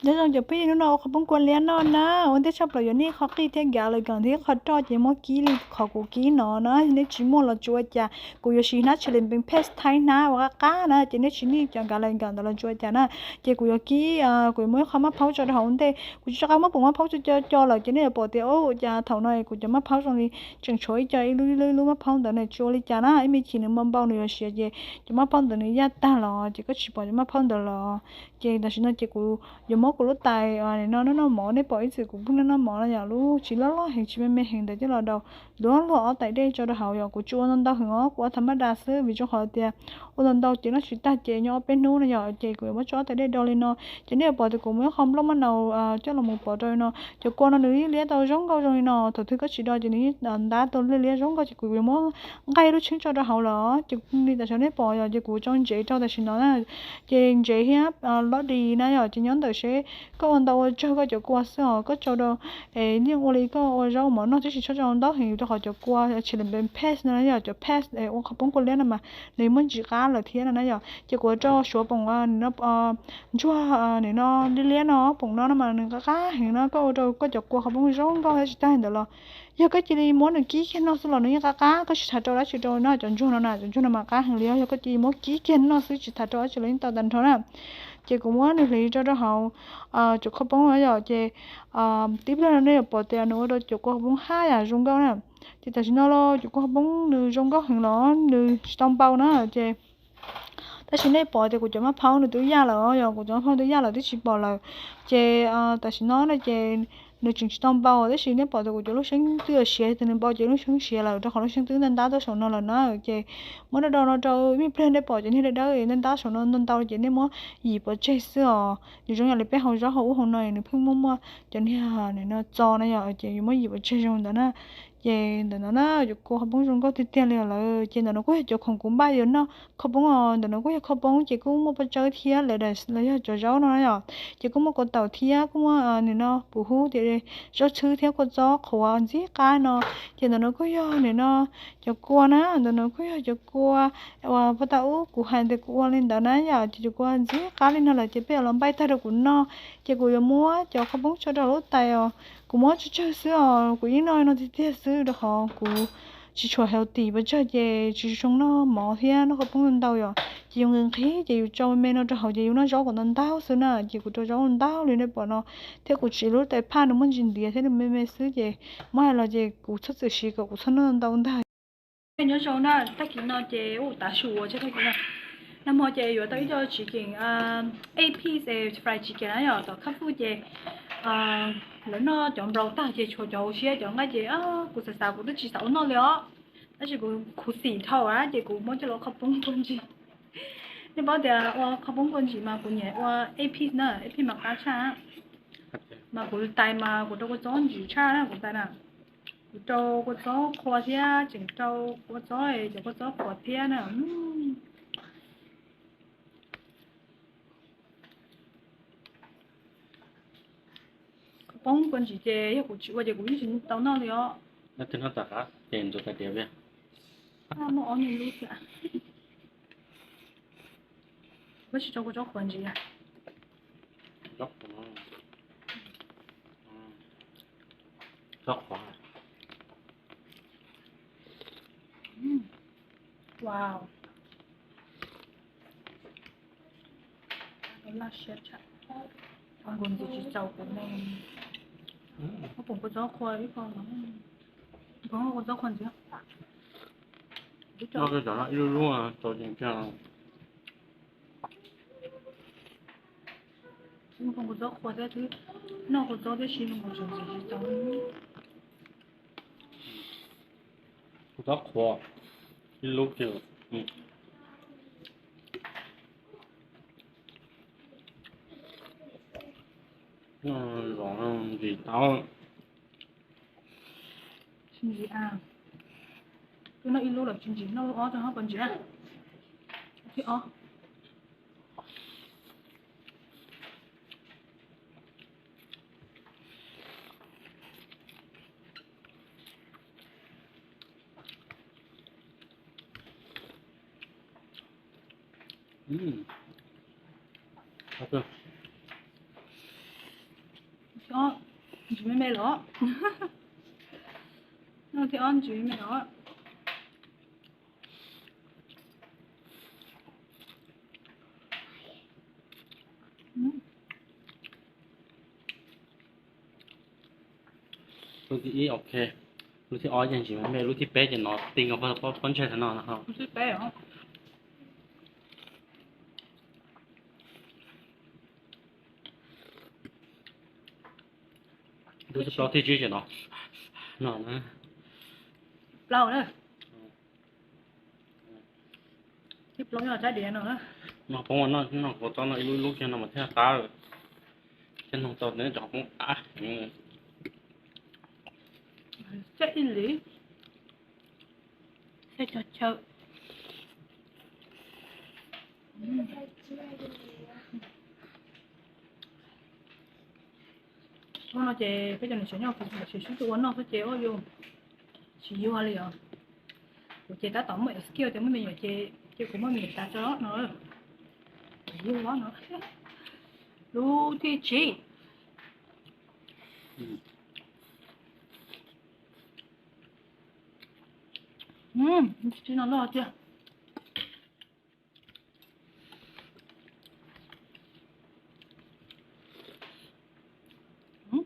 Nyob zoo cov phooj ywg, hnub no ua qhov poob kua liab noj na, ua ntej tshaj plaws yuav nej qhov qij thiab gam lawm gam thiab qhov roj ces muab kib li qhov kuv kib no na, nej tsis muaj los tsis ua cas, kuv yuav siv hnab tshis li npees pes thaib hnab ua qab qab na, ces nej tsis nij cov gam lawm gam ntawd los tsis ua cas na. Ces kuv yuav kib, kuv yuav muab ib qho maj phaub tso rau hauv ntej, kuv tsis rov qab muab pum maj phaub tso co co lawm ces nej yuav pom tias ua cas thaum no kuv cov maj phaub zoo li tseem tshuav ib co ib lub ib lub maj phaub ntawd na, tsis ua li cas na, ib me chim nws npau npau nws yuav siav ces cov maj phaub ntawd nws yaj tag los ces koj tsis pom cov maj phaub ntawd los. Ces tam sim no ces kuv yuav muab kuv lub tais no noj noj mov, nej pom ib txwm kuv pheej noj noj mov no yom, lub tsis loj loj heev tsis me me heev ntawd coj los daus luag luag ob tais dej tso rau hauv yom, kuv tsis ua ntau ntau heev os, kuv ua tha maj das xwb vim rau qhov tias ua ntau ntau ces noj tsis tag ces nyob ob peb hnub no yom, ces kuv yuav muab tso ob tais dej do li no. Ces nej yuav pom tias kuv muaj ib qho nplooj maj naus coj los mus pov rau li no, cov kua no nws liab tau zoo nkauj zoo li no, thaum twg koj tsis do ces nws ntab tau liab liab zoo nkauj ces kuv yuav muab nqaij lub tsheeb tso rau hauv lawm. Ces li tam sim nej pom yom, ces kuv tso ntsev rau tam sim no na, ces ntsev thiab lov dis na yom, ces nyob ntawm seb koj ua ntau ua tsawg koj cov kua xwb os, koj tso rau es yeej ua li koj ua zaub mov noj tib si, txhob tso ntaub heev rau qhov cov kua tshis li npees pes no yom, cov pes ua qhov poob kua liab no mas nws muab ntsim qab lawm thiab no na yom. Ces kuv rau suav poom ntsuag nim no liab liab no, poom no no mas nws qab qab heev no, koj ua rau koj cov kua qhov poob zoo nkauj thiab tsis tag li ntawd los yog koj cia li muab nws kib kiag noj xwb los nws yeej qab qab, koj tsis tham rau dab tsi rau no, cov ntsuag no na, cov ntsuag no mas qab heev li os, yog koj cia li muab kib kiag noj xwb tsis tham rau dab tsi los yeej tau tag nrho na. Ces kuv muab nws hliv rau rau hauv cov qhov poob no yom, ces tib pliag no nej yuav pom tias nws ua rau cov kua qhov poob haj yam zoo nkauj na. Ces tam sim no los cov kua qhov poob nws zoo nkauj heev los nws tsis tau npau na, ces tab sis nej pom tias kuv cov maj phaub nws twb yaj lawm yom, kuv cov maj phaub twb yaj lawm twb tsis pom lawm. Ces tam sim no no ces nws tseem tsis tau npau, tab sis nej pom tias kuv cov lub seeb twb yuav siav, tias nws npau ces lub seeb siav lawm rau qhov lub seeb twb ntab ntab tuaj saum no lawm na. Ces muab do do no rau ib me pliag nej pom cov niag dawb dawb ntab ntab saum no ntau ntau ces nej muab yim pov tseg xwb os, nws zoo yam li peb hau zaub hau ub hau no nws pheej muaj muaj cov niag no txo na yom, ces yuav muab yim pov tseg zoo ntawd na. Ces ntawm no na cov kua qhov poob zoo nkauj tiag tiag li lawm. Ces ntawm no kuj yog cov khoom kuv npaj yuav noj qhov poob os, ntawm no kuj yog qhov poob ces kuj muaj paj tsawb thiab lettuce los yog cov zaub no na yom. Ces kuj muaj kaus taum thiab kuj muaj nim no puv hub tias zaub txhwb thiab kua txob qhuav ntxim qab no. Ces ntawm no kuj yog nim no cov kua na, ntawm no kuj yog cov kua uas puag ta ub kuv hais tias kuv ua li ntawd na yom, ces cov kua ntxim qab li no lawm ces peb yuav los npaj tag rau kuv noj. Ces kuv yuav muab cov qhov poob tso rau lub tais os, kuv muab tsawg tsawg xwb os, kuv yeej noj no tiag tiag xwb rau qhov kuv tsis tshua healthy pes tsawg ces tsis zoo noj mov thiab noj qhov poob ntau yom. Ces yus nqhis nqhis ces yus tso me me no rau hauv ces yus noj zaub kom ntau ntau xwb na, ces kuv rau zaub ntau li nej pom no, thiab kuv tsis lub tais phaj nws muaj ntsis ntiav thiab nws me me xwb ces muab hais los ces kuv txhob txwm siv kom kuv txhob noj ntau ntag. Nyob zoo na, tag kis no ces ua tav su ua tag kis no, nag hmo ces yuav tau ib co chicken, eight piece fry chicken na yom, tom khab fuj ces lawv noj cov nplau tag ces tshuav cov hauv siab cov nqaij ces kuv xav xav kuv twb tsis xav ua noj li os, tab sis kuv khuv xim dhau na ces kuv muab coj los qhov poob kua ntsis. Nej paub tias ua qhov poob kua ntsis mas kuv nyiam ua eight piece na, eight piece mas qab tshaj. Mas kuv tais mas kuv rau kua txob ntsim tshaj na, kuv tais na. Kuv rau kua txob qhua thiab tseem rau kua txob, cov kua txob qhuav thiab na. Qhov poob kua ntsis ces yog kuv tsis ua ces kuv yeej tsis tau noj li os. Muaj ob niag lub thiab. Koj tsis rau kua txob qhuav ntsis a? Wow. Laj siab tshaj. Nkaus ntxiv tsis txaus kuv ne. Muab pum kua txob qhua ib qho, kua txob qhua ntxiv. Ib lub lub txaus ntxiv kiag. Twb npog kua txob qhua thiab twb noj kua txob thiab si nkaus tseem ntxiv tsis txaus. Kua txob qhua ib lub kiag. Los ntxim tau. Tsis ntxiv a. Twb noj ib lub los tsis ntxiv, noj lub ob tso hab puas ntxiv. Thib ob. Ob, ntsis me me los. Noj thib ob ntsis me me los. Lub thib ib ok, lub thib ob yeej ntsis me me, lub thib peb ces no ti nkaus pob ntseg no. Lub thib plaub thiab tsis tsis no, no na. Plaub na. Thib plaub yog tsab diav no. No poob no, no kuv txob no ib lub ib lub kiag no mas thiaj qab. Thiaj nug tau neb cov poob qab. Tsab ib li. Thiaj cog chaw. Hnub no ces peb cov niam tsev nyob kuv sim sib tw ua noj xwb ces ua yus tsis yuag li os. Kuv ces tab tom muaj excuse tias muaj me nyuam ces, ces kuv muaj me nyuam tas tso no. Kuv yuag no. Lub thib tsib. Tsib no loj tiag.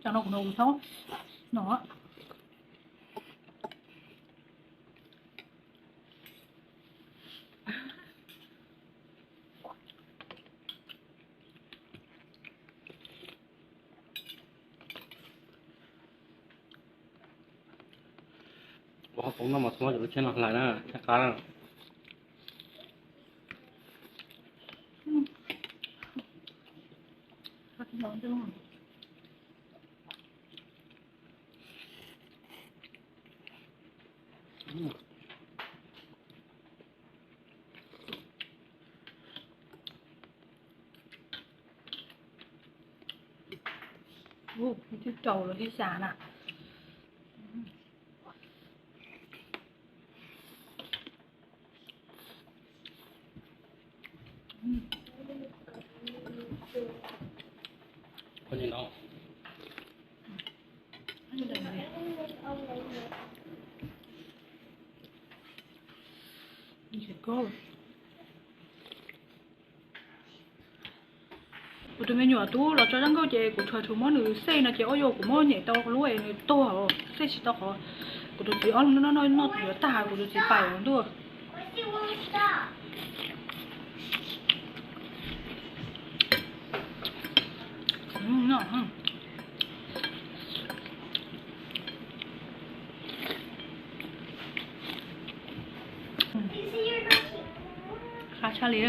Cov no kuv noj kuv thaub no. Ua qoob no mas txhob lub tsheb no hlais na, tsheb qab na. Ub, twb rau los twb xya na. Kuv tus me nyuam tub los tso zaj nkauj ces kuv tsuas tsum muab nws xej no ces ua yus kuv muab nyem tau lub es nws tuag xej tsis tau qhov. Kuv tus txiv ob leeg noj noj noj yuav tag kuv tus txiv pais ntuj. Qab tshaj li.